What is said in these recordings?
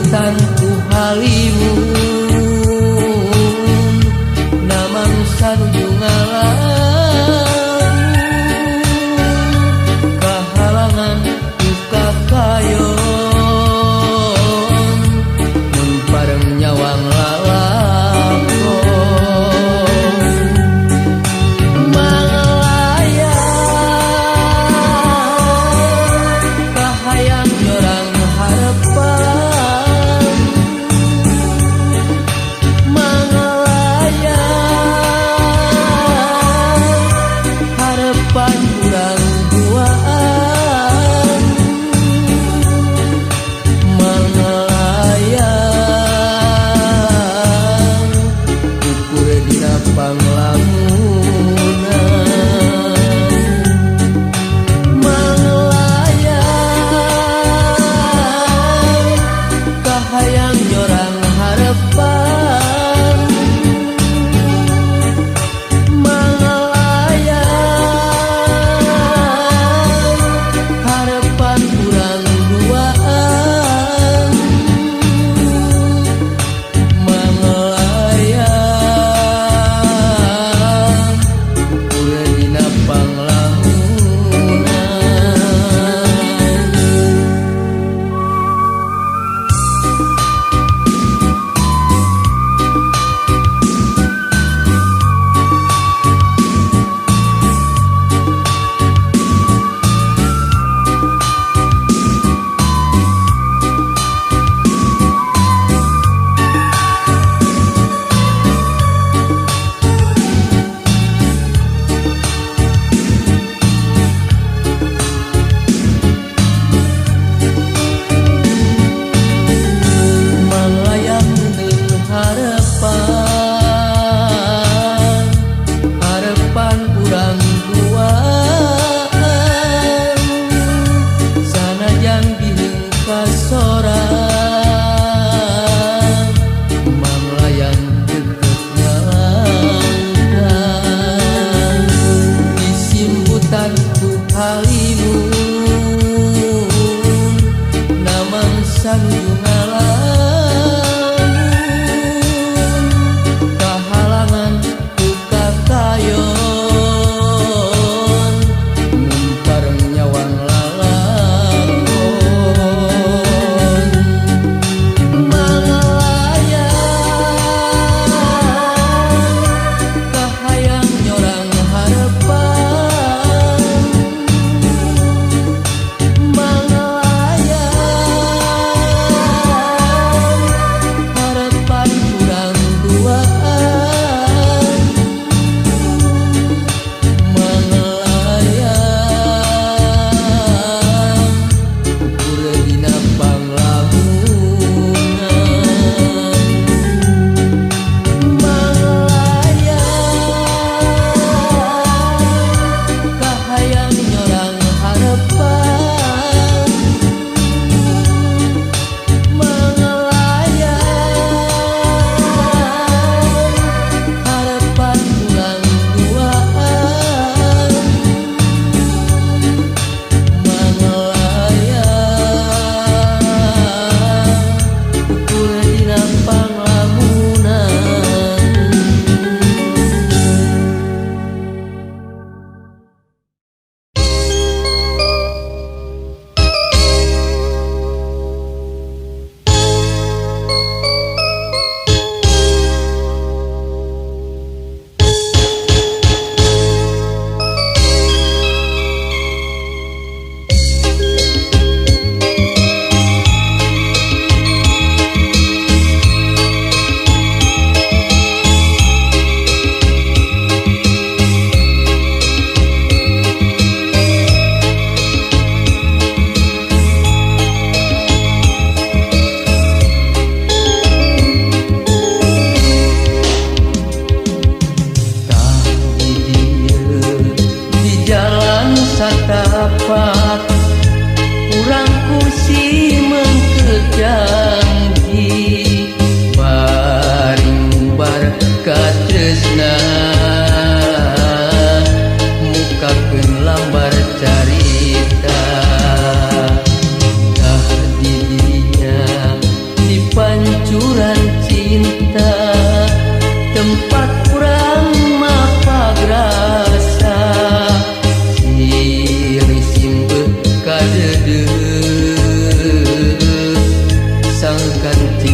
Diturutan ku halimun namangsa nuju ngalamun kahalangan ku kakayon mun bareng nyawang lalakon manglayang kahayang jorang harepan manglayang harepan urang duaan manglayang ukur dina panglamunan manglayang kahayang jorang harepan manglayang harepan urang duaan manglayang ukur dina panglamunan.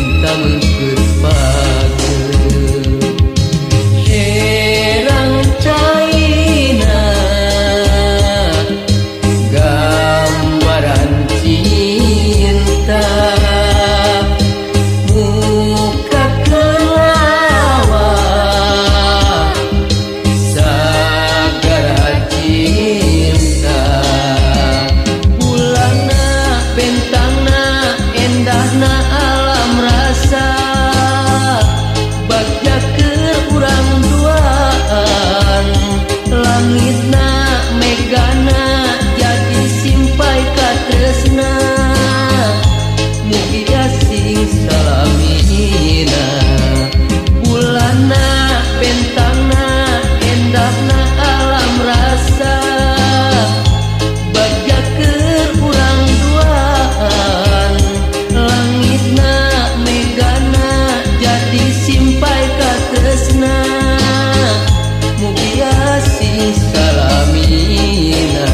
cinta mengkeut pageuh. Herang caina gambaran cinta, muka kelawa sagara cinta. Bulana bentangna endahna alam rasa, bagja keur urang duaan. Langitna megana jadi simpai katresna, mugia sing salamina. Bulana bentangna endahna alam rasa, bagja keur urang duaan. Langitna megana jadi simpai katresna, mugia sing salamina.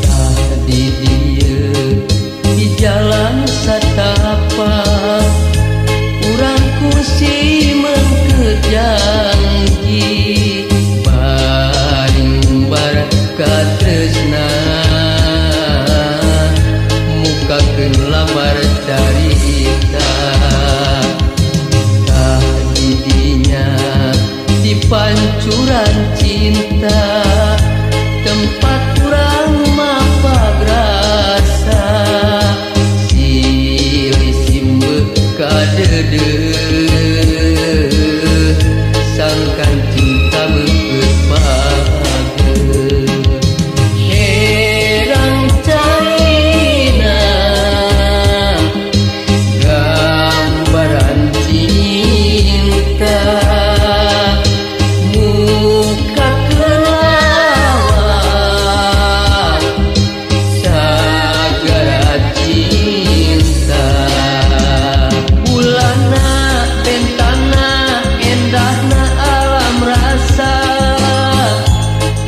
Tah di dieu di jalan satapak, urang kungsi mengkeut janji, bari ngumbar katresna mukakeun lamar carita. Tah di dinya di pancuran cinta, tempat urang mapagrasa, silih simbeuh kadeudeuh sangkan cinta mengkeut pageuh. Herang caina gambaran cinta, muka kelawa sagara cinta. Bulana bentangna endahna alam rasa,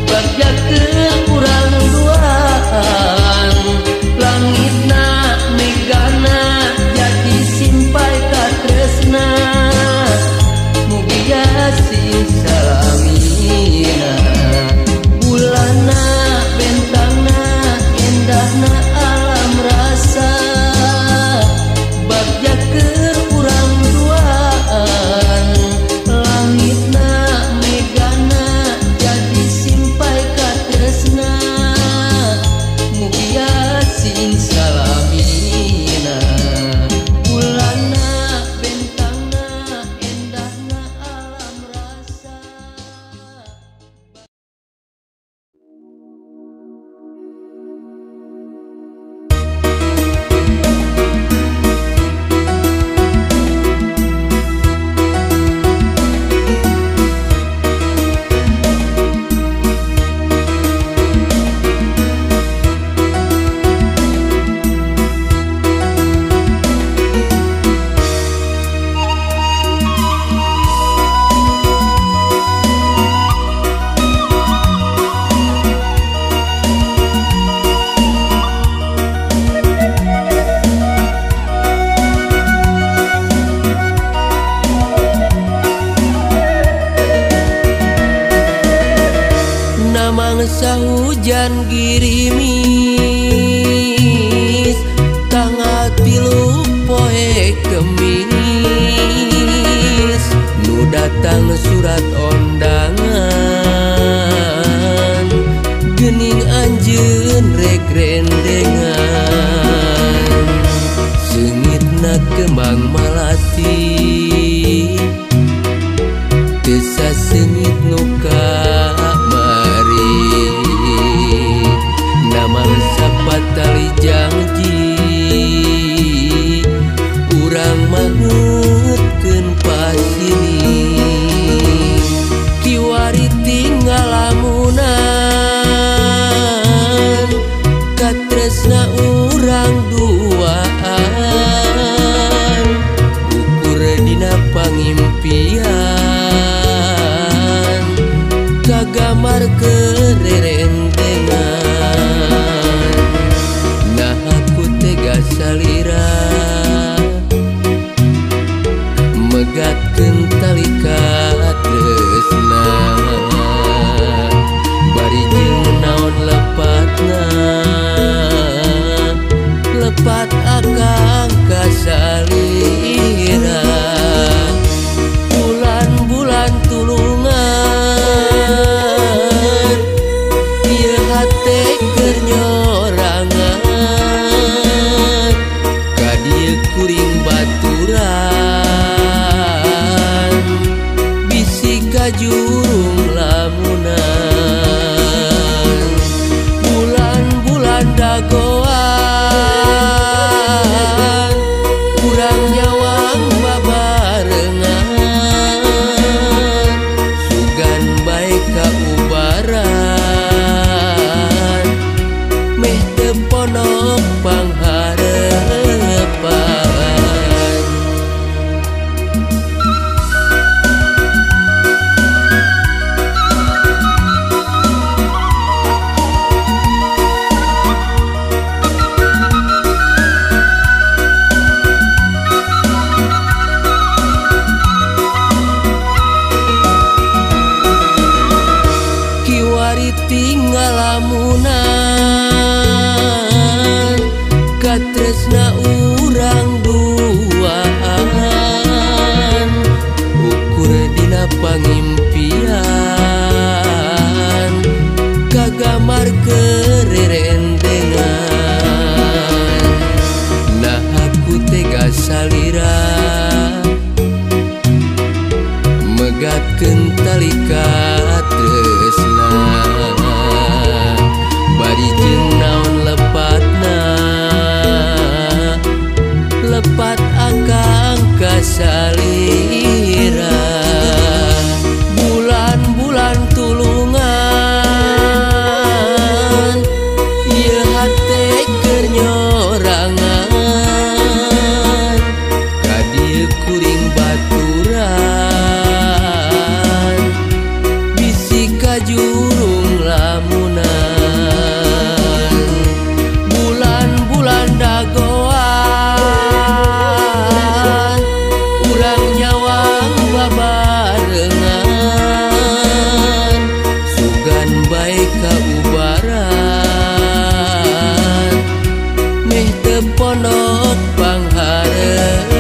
bagja keur urang duaan. Langitna megana jadi simpai katresna, mugia sing salamina. Bulana bentangna endahna alam rasa, bagja keur urang duaan. Langitna megana jadi simpai katresna, mugia sing salamina. Bulana bentangna endahna alam rasa. Namangsa hujan girimis tanggal 3 poe Kemis, nu datang surat ondangan geuning anjeun rek rendengan. Seungitna kembang malati teu saseungit nu kamari, namangsa patali janji urang manutkeun pasini. Ki Katresna urang duaan ukur dina pangimpian kagamar kererentengan. Nah aku tega salira megatkeun tali katresna bari jeung naon lepatna lepat akang kasalira. Bulan-bulan tulungan ieu hate keur nyorangan ka dieu kuring baturan bisi kajurung lamunan. Bulan-bulan dagoan urang nyawang babarengan sugan bae kaubaran meh teu ponok pangharepan. Kiwari tinggal lamunan katresna urang duaan ukur dina pangimpian kagamar kererendengan. Nah aku tega salira megatkeun tali katresna bari jeung naon lepatna lepat akang kasalira. Bulan-bulan tulungan ieu hate keur nyorangan ka dieu kuring baturan bisi kajurung lamunan. Bulan-bulan dagoan urang nyawang babarengan sugan bae kaubaran meh teu ponok pangharepan.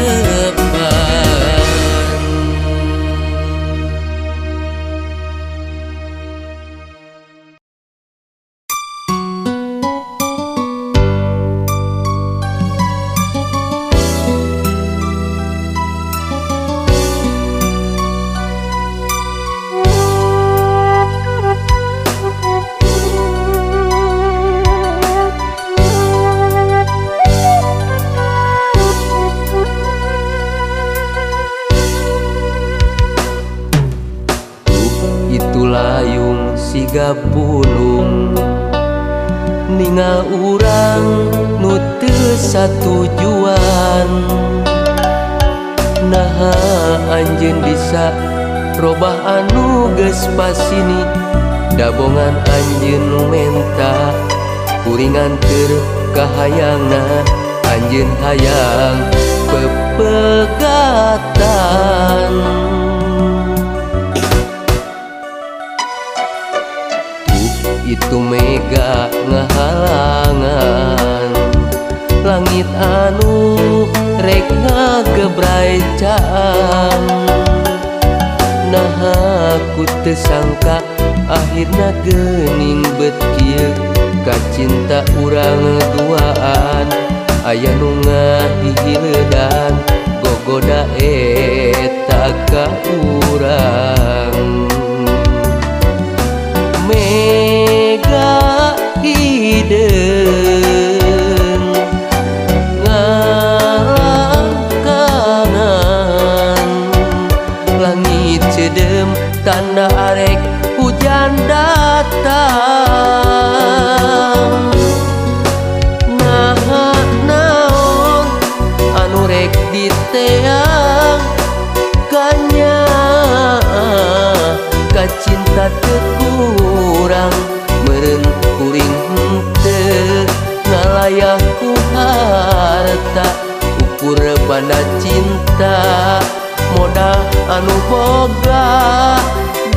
Itu layung siga pulung ningal urang nu teu satujuan. Naha anjeun bisa robah anu geus pasini dabongan anjeun nu menta kuring nganteur ka hayangna anjeun hayang pepegatan. Itu mega ngahalangan langit anu rek ngagebrai caang. Nah aku teu sangka akhirna geuning bet kieu kacinta urang duaan aya nu ngahihiledan gogoda eta ka urang. Mega hideung ngalangkangan langit cedem tanda arek hujan datang. diteang kanya kacinta teu kurang meureun kuring henteu ngalayah ku harta ukur banda cinta modal anu boga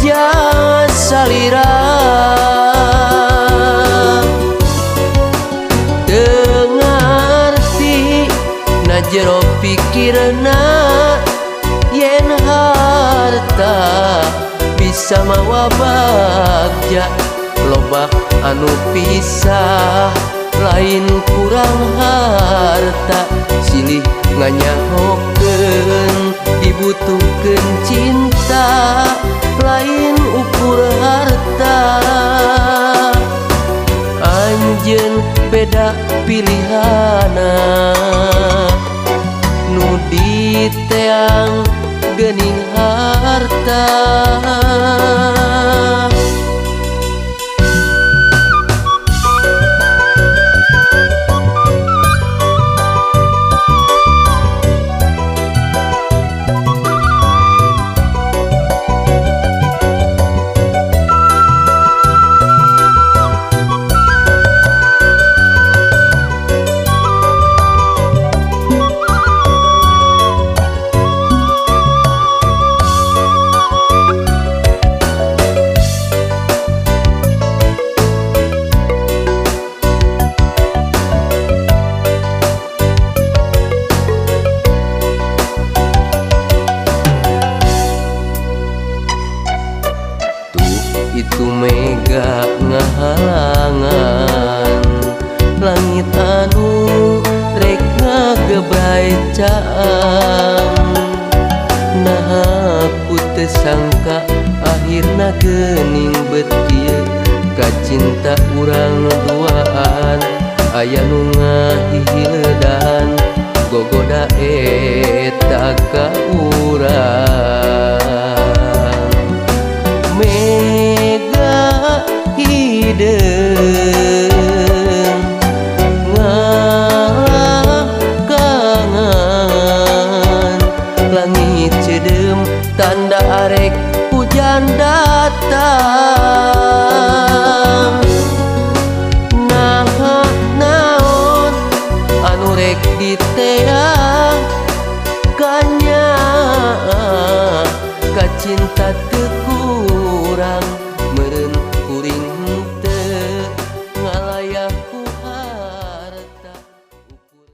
jasa salira teu ngarti na jero pikirna yen harta bisa mawa bagja loba anu pisah lain kurang harta silih nganyahokeun dibutuhkeun cinta lain ukur harta anjeun beda pilihana nu diteang geuning harta. Itu mega ngahalangan langit anu rek ngagebrai caang nah ku teu sangka akhirna geuning bet kieu kacinta urang duaan aya nu ngahihiledan gogoda eta ka urang mega hideung ngalahkangan langit cedeum tanda arek hujan datang naha naon anu rek diteang kanya kacinta teu kurang meureun kuring teu ngalayah ku harta ukur.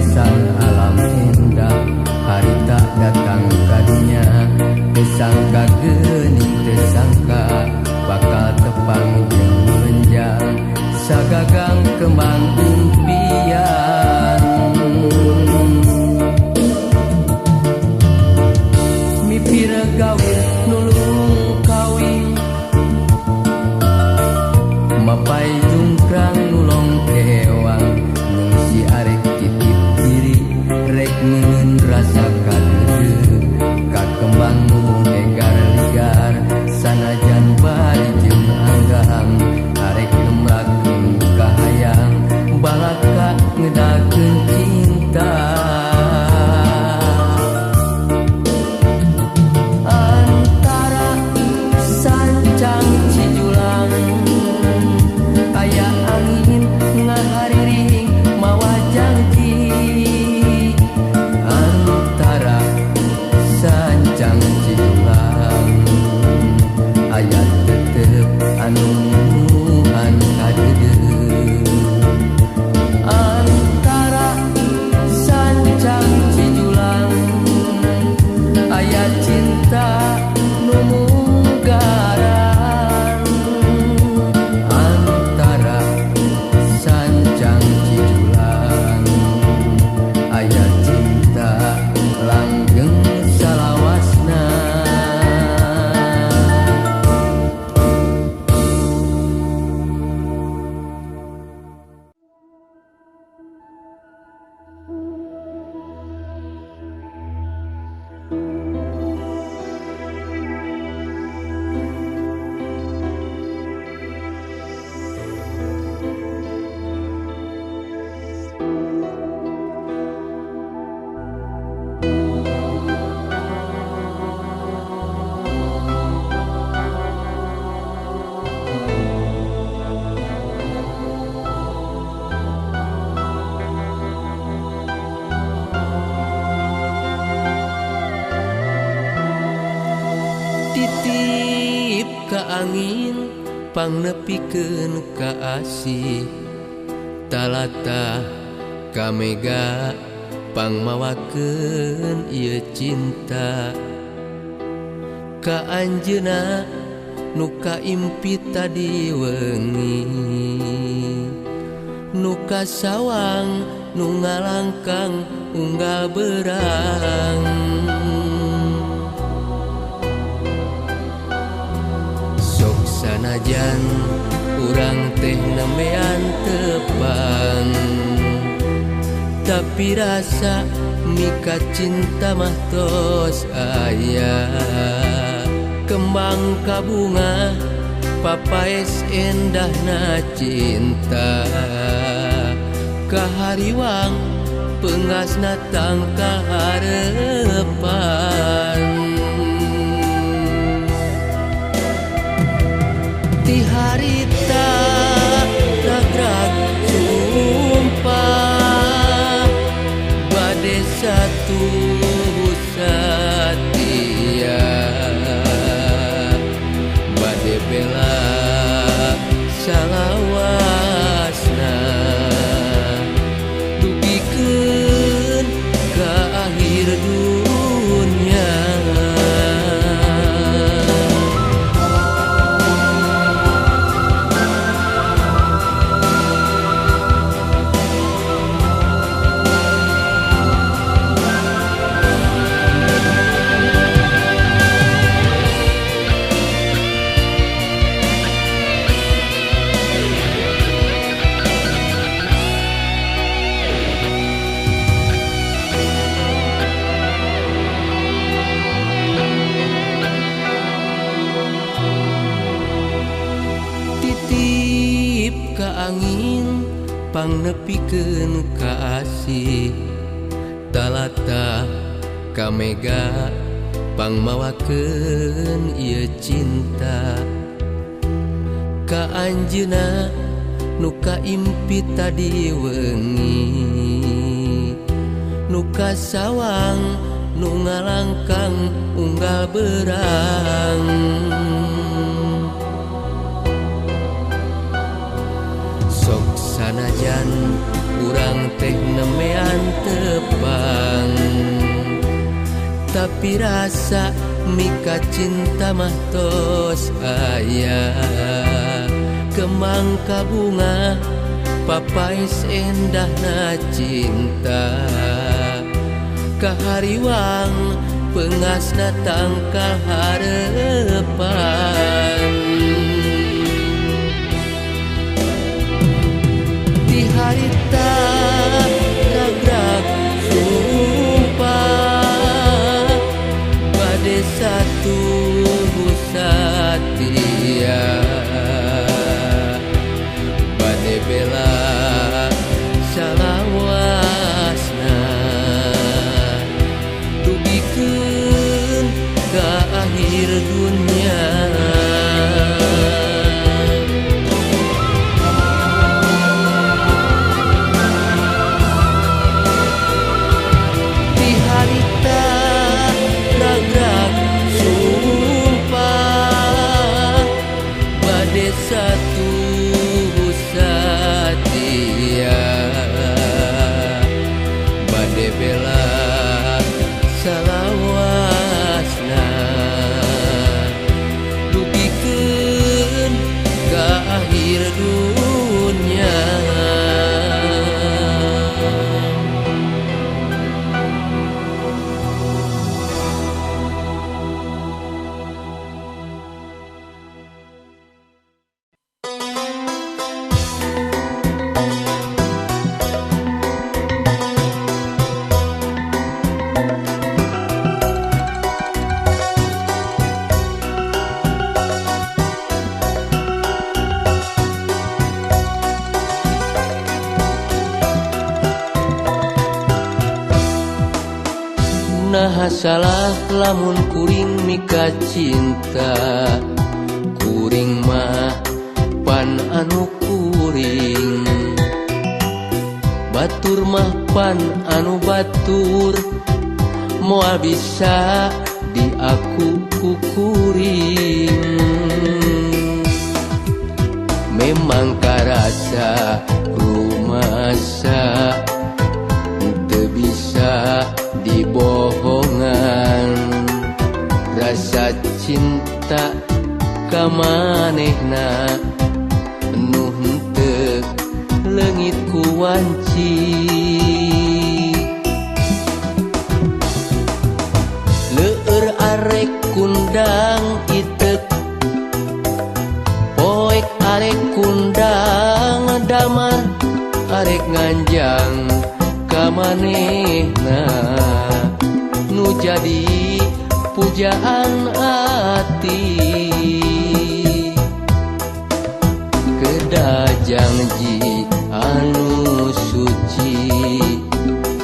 pisan alam indah harita datang kadunya tesangka geuning tesangka bakal tepang jeung lenjang sagagang kembang impian mipir gawir nulung kawin mapai jungkrang nulong kewang nungsi arek titip diri rek ngeun rasa kadeudeuh ka kembang nu hegar ligar sanajan bari jeung anggang arek nemrakeun kahayang balaka ngedakeun cinta antara sancang cijulang aya angin ngahariring mawa janji antara sancang cijulang aya tetep anu muan kadeudeuh antara sancang cijulang aya cinta nu munggaran antara sancang cijulang aya cinta langgeng salawasna. Titip ka angin pangnepikeun ka asih talata ka mega pangmawakeun ieu cinta ka anjeunna nu kaimpi tadi wengi nu kasawang nu ngalangkang unggal berang sok sanajan urang teh nembean tepang tapi rasa mika cinta mah tos aya kembang kabunga papaes endahna cinta kahariwang peungasna tangkal harepan ti harita ragrag sumpah bade satu satia bade bela salawasna dugikeun ka akhir dunya. Titip ka angin pangnepikeun ka asih talata ka mega pangmawakeun ieu cinta ka anjeunna nu kaimpi tadi wengi nu kasawang nu ngalangkang unggal berang sok sanajan Urang teh nemean tepang tapi rasa mika cinta mah tos aya kemang kabunga papais endahna cinta kahariwang pengasna tangkal harepan di harita ragrag sumpah bade satu satia bade bela salawasna dugikeun ka akhir dunya. Di harita ragrag sumpah bade satu satia bade bela salawasna dugikeun ka akhir dunya. Naha salah lamun kuring mika cinta kuring mah pan anu kuring batur mah pan anu batur moal bisa diaku ku kuring memang karasa rumasa teu bisa dibohongan rasa cinta ka manehna nu henteu leungit ku wanci leur arek kundang iteuk poek arek kundang damar arek nganjang ka manehna nu jadi pujaan ati kedah janji anu suci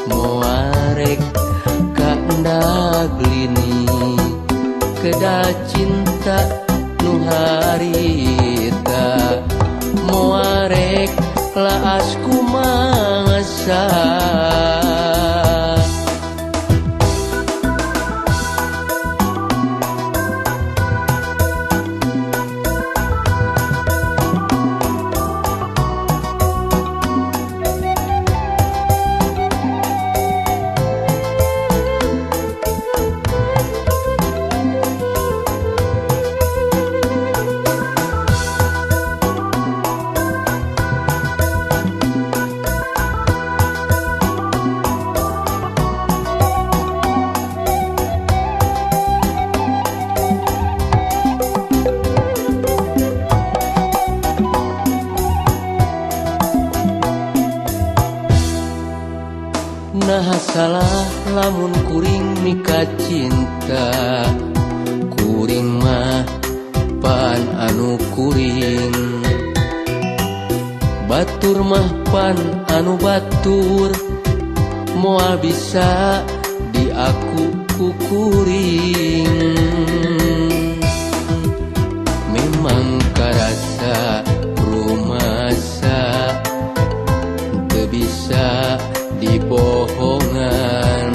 moarek ka ndaglini kedah cinta nu harita moarek laas kumangsa. Naha salah lamun kuring mika cinta kuring mah pan anu kuring batur mah pan anu batur moal bisa diaku ku kuring memang karasa rumasa teu bisa dibohongan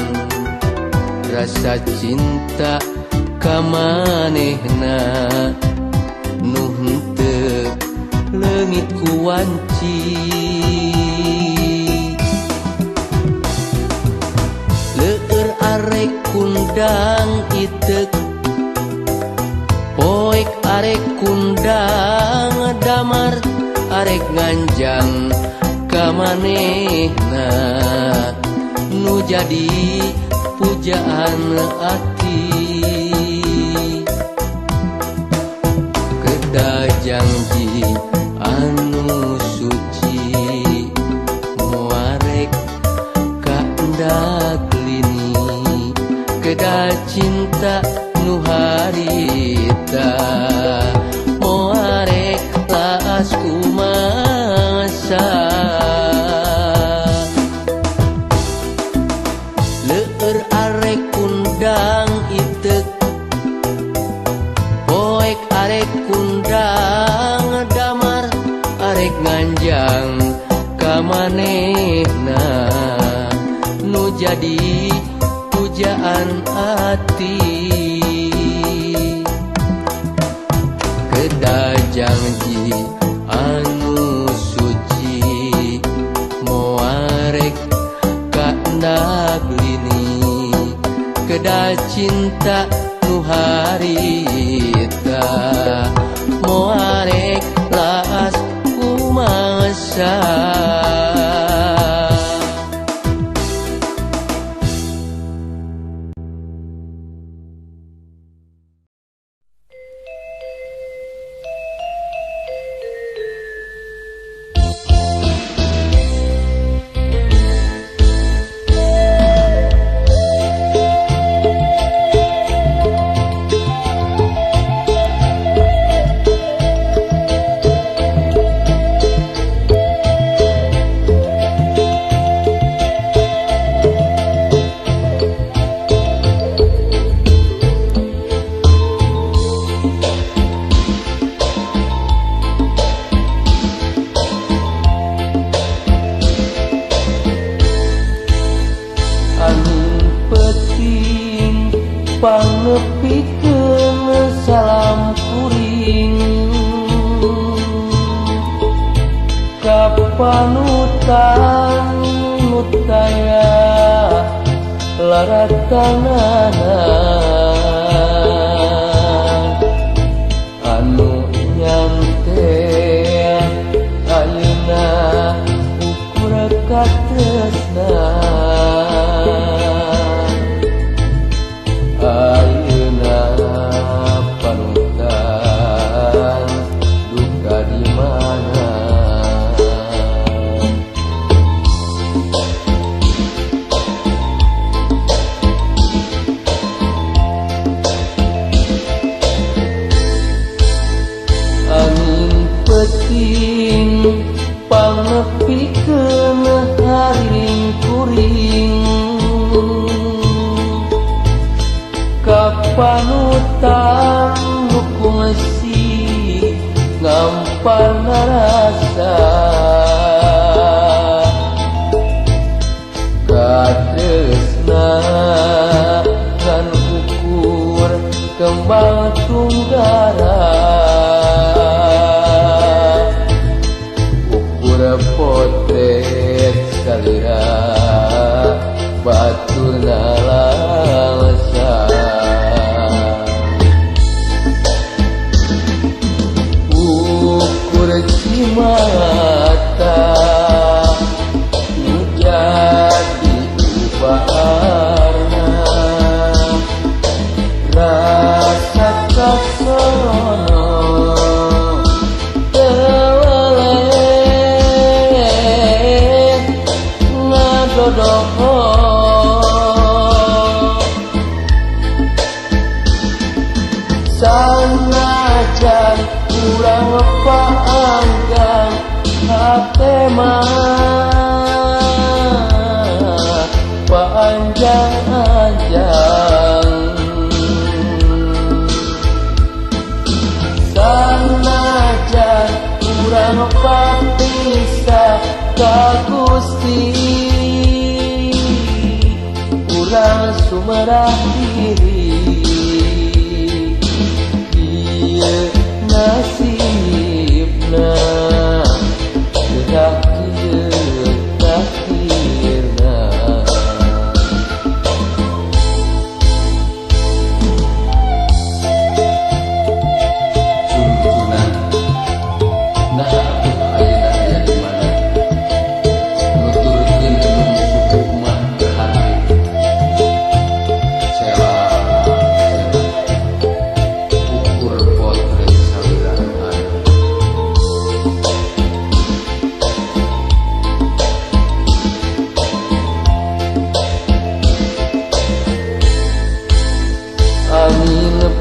rasa cinta ka manehna nu henteu leungit ku wanci. arek kundang iteuk poek arek kundang damar arek nganjang ka manehna nu jadi pujaan ati kedah janji anu suci moarek kandak lini kedah cinta nu harita moarek laas kumasa leur arek kundang iteuk poek arek kundang damar arek nganjang ka manehna nu jadi pujaan ati kedah janji anu suci moarek kandak lini kedah cinta nu harita moarek laas kumasa. Pangepikeun salam kuring ka panutan nu taya laratanana anu nyante ayeuna ukur katresna ayeuna panutan duka di mana angin peting pangepikeun haring kuring ka panutan nu kungsi ngampan rasa katresna ngan ukur kembang tunggara ukur potret salira batur nalangsa ukur cimata nu jadi ubarna rasa kasono teu ngadodoho sanajan urang paanggang hate mah panjang-anjang sanajan urang papisah ka Gusti urang sumerah diri ieu nasibna gerak kieu takdirna.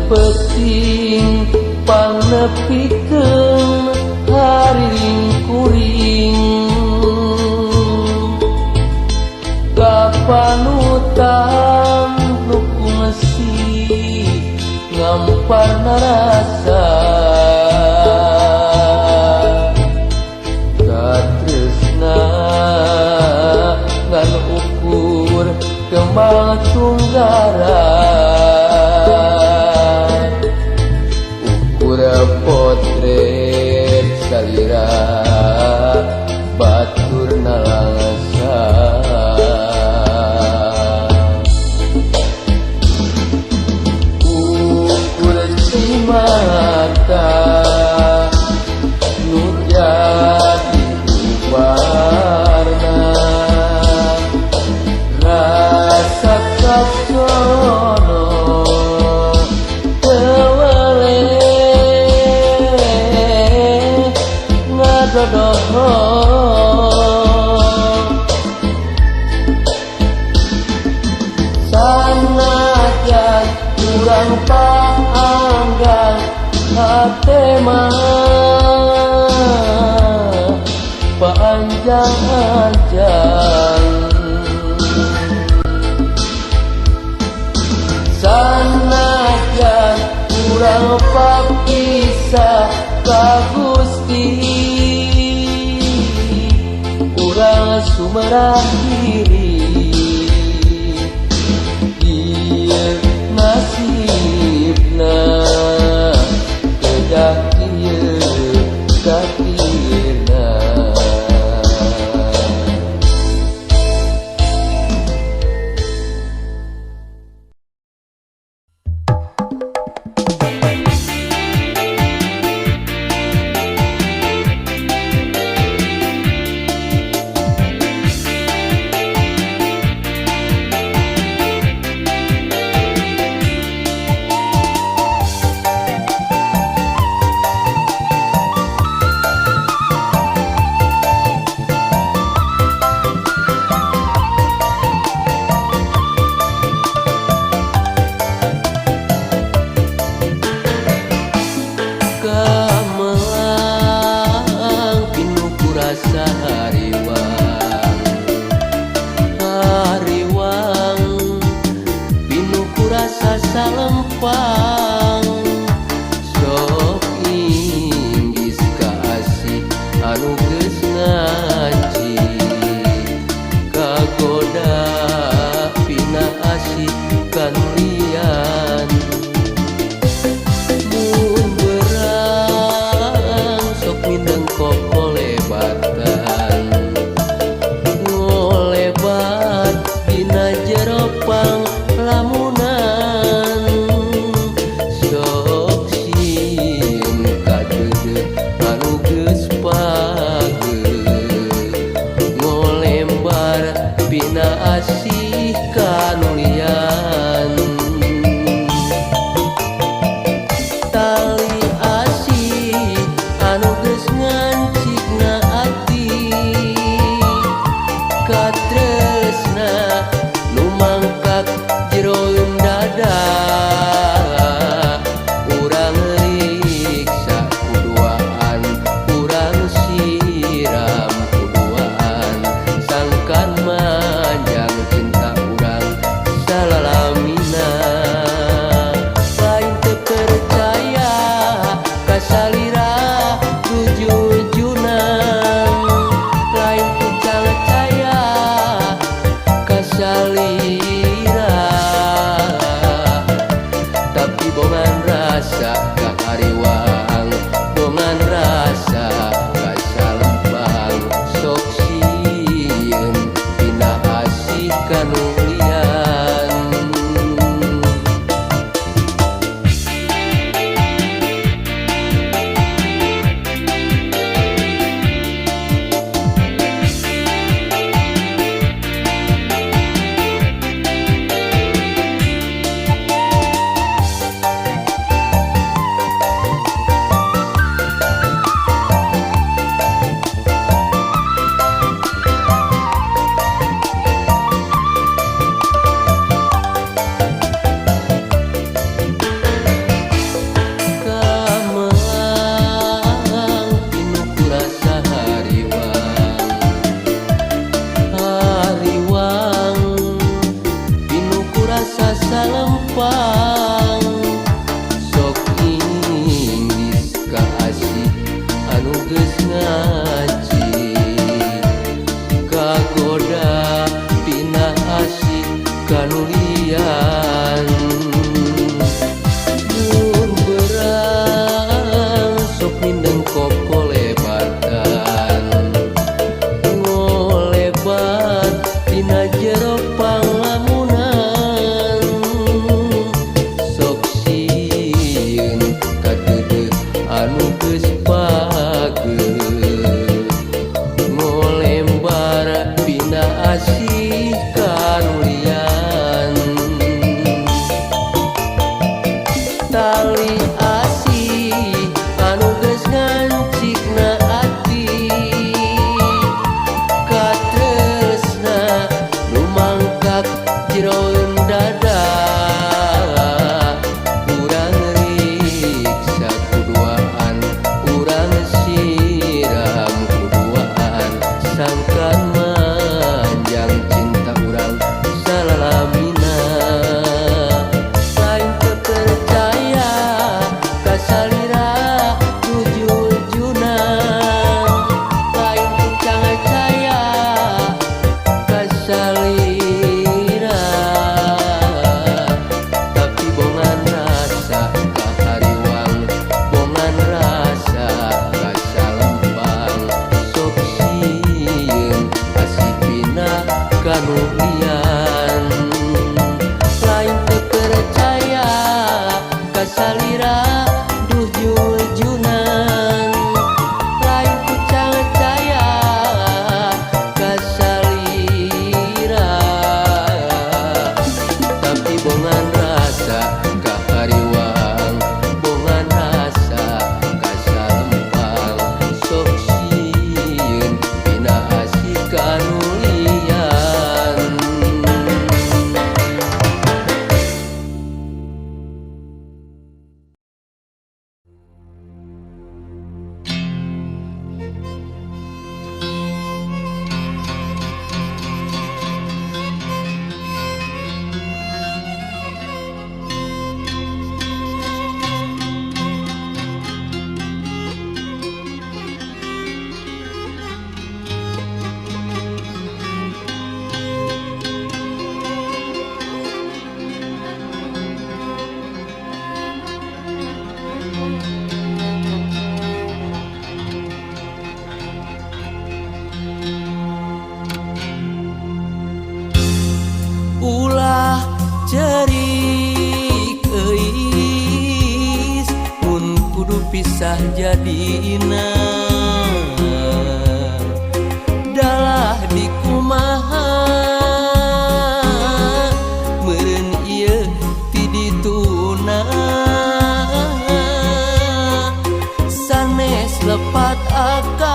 peuting pangnepikeun hariring kuring kapanutan nu kungsi ngampar narasa katresna ngan ukur kembang tunggara ukur potret salira batur nalangsa ukur cimata nu jadi warna rasa kasono teu weleh ngadodoho sanajan urang paanggang hate mah paanjang-anjang sanajan urang papisah ka Gusti urang sumerah diri ieu nasibna kedah kieu takdirna. salempang. Sok inggis ka asih anu geus ngaci, kagoda tina asih kanulian. Mun berang sok mindeng kokolebatan, ngolebat dina jero panglamunan. Sok sieun kadeudeuh anu geus pageuh, ngolembar pina asih kanulian. Tali asih anu geus ngancikna ati, katresna nu mangkak jeroeun dada. Urang riksa kuduaan, urang siram kuduaan, sangkan manjang cinta urang salalamina. Lain teu percaya ka salira tujujunan, lain percaya ka salira, tapi bongan rasa ka hariwang, bongan rasa ka salempang. Sok sieun asih pina kanulian. Lain teu percaya ka salira duh jujunan, lain ku percaya ka salira, tapi bongan rasa ka hariwang, bongan rasa ka salempang. Sok sieun pina asih kanulian. Ulah cerik euis mun kudu pisah jadina, dalah dikumaha meureun ieu ti dituna. Sanes lepat akang,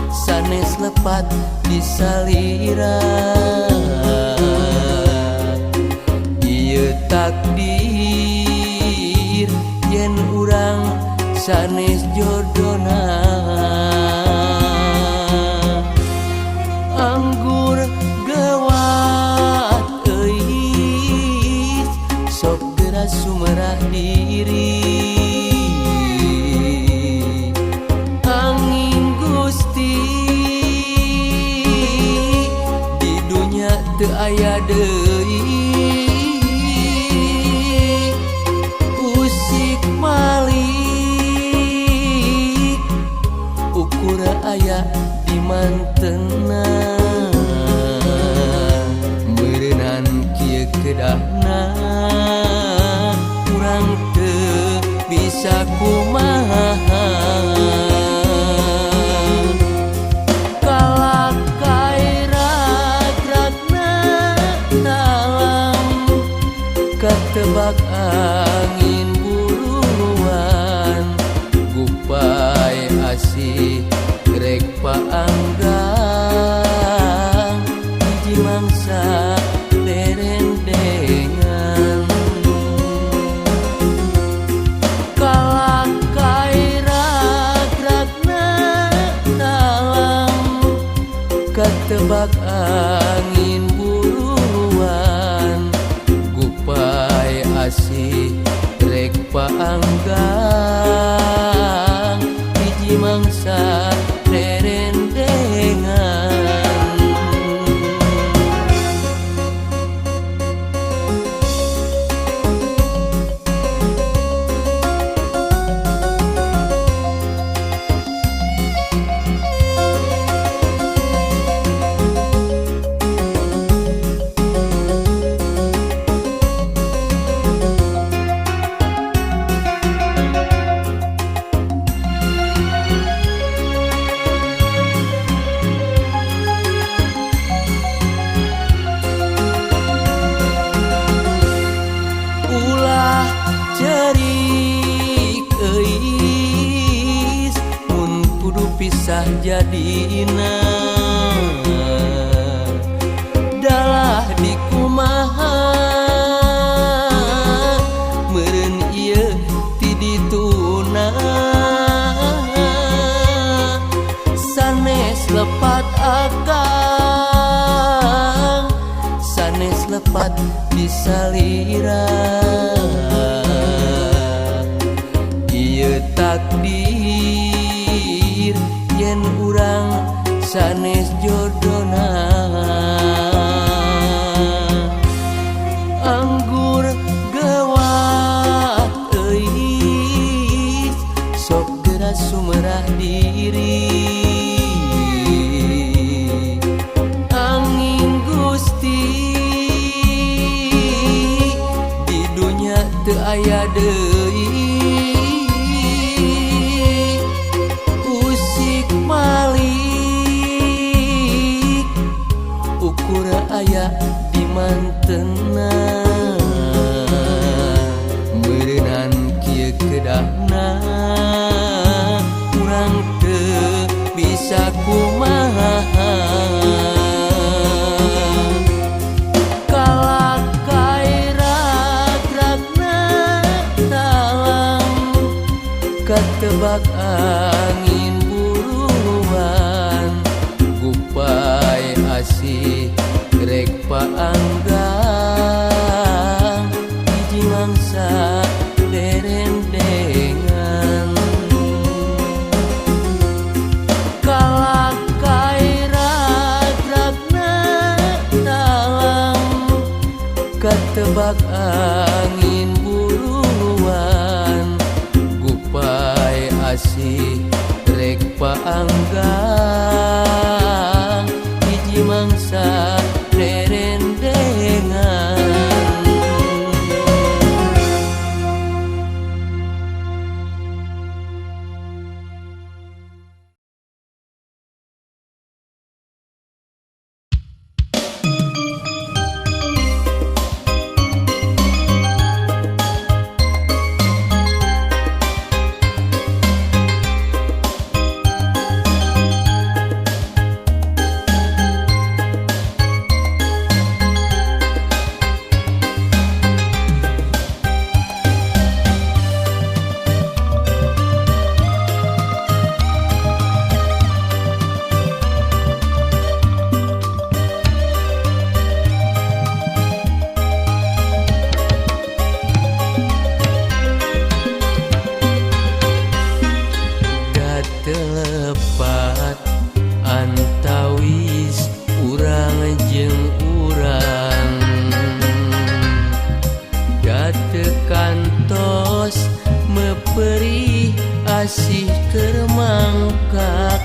sanes lepat disalira, ieu takdir yen urang sanes jodona. Anggur gewat euis sok geura sumerah diri, angin Gusti di dunya teu aya deui. Usik malik ukur aya di mantena, meureunan kieu kedahna urang teu bisa kumaha. Kalakai ragragna talang, katebak angin buruan, gupai asih rek paanggang hiji mangsa derendengan. Kalakai ragragna talang, katebak angin buruan, Kedah jadina dalah dikumaha meureun ieu ti dituna sanes lepat akang sanes lepat disalira ieu takdir yen urang sanes jodona anggur gewat euis sok geura sumerah diri angin Gusti di dunya teu aya deui usik malik ukur aya di mantena meureunan kieu kedahna urang teu bisa kumaha kalakai ragragna talang katebak angin buruan gupai asih rek paanggang hiji mangsa derendengan kalakai ragragna talang katebak angin buruan gupai asih rek paanggang hiji mangsa derendengan. Da telepat antawis urang jeung urang da teu kantos meperih asih keur mangkak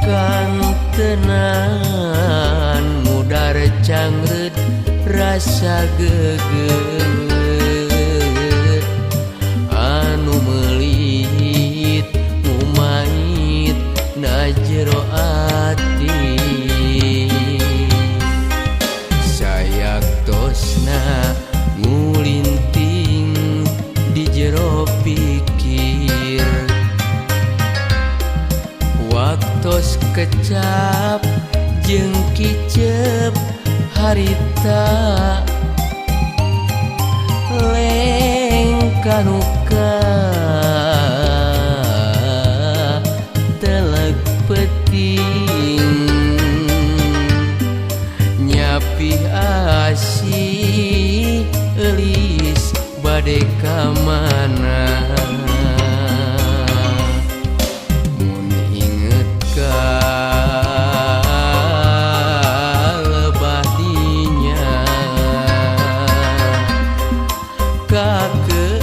kantenan mudar cangreut rasa geget anu meulit ngumait na jero ati sayaktosna ngulinting di jero pikir waktos kecap jeung kicep harita lengkanuka teleg peting nyapih asih eulis bade ka mana mun inget ka lebah dinya kakeung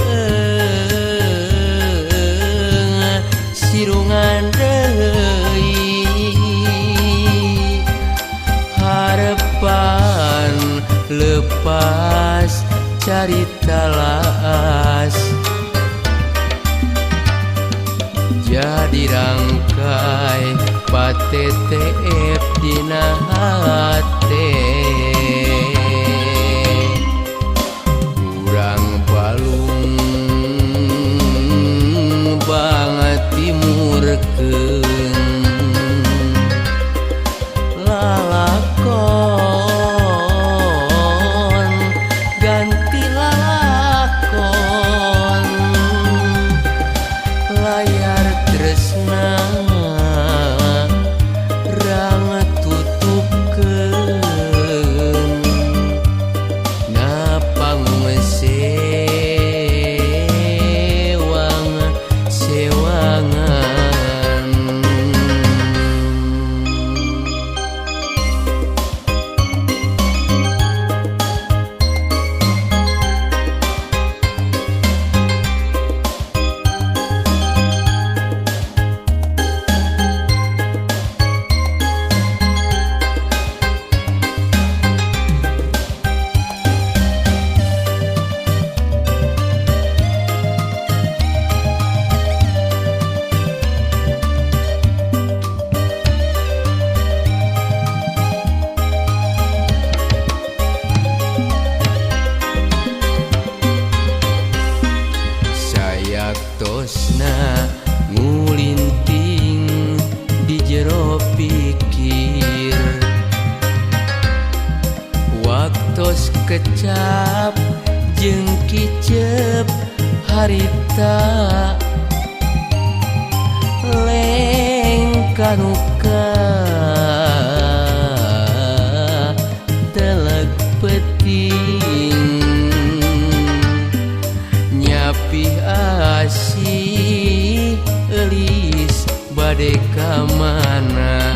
sirungan deui harepan lepas carita laas jadi rangkai patetep dina hate urang balung banget. Kecap jeung kicep harita lengka nu ka teleg peuting, nyapih asih Elis bade ka mana.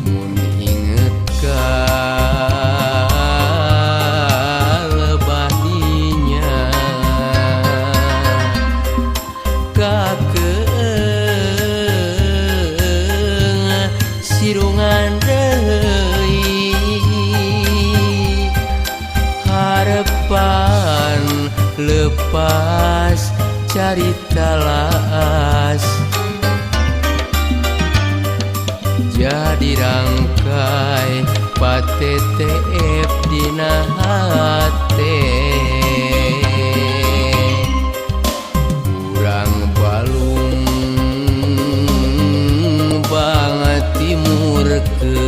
Mun inget ka lebah dinya, kakeung sirungan deui. Harepan lepas carita laas, jadi rangkai patetep dina hate. Urang balung banget timurkeun.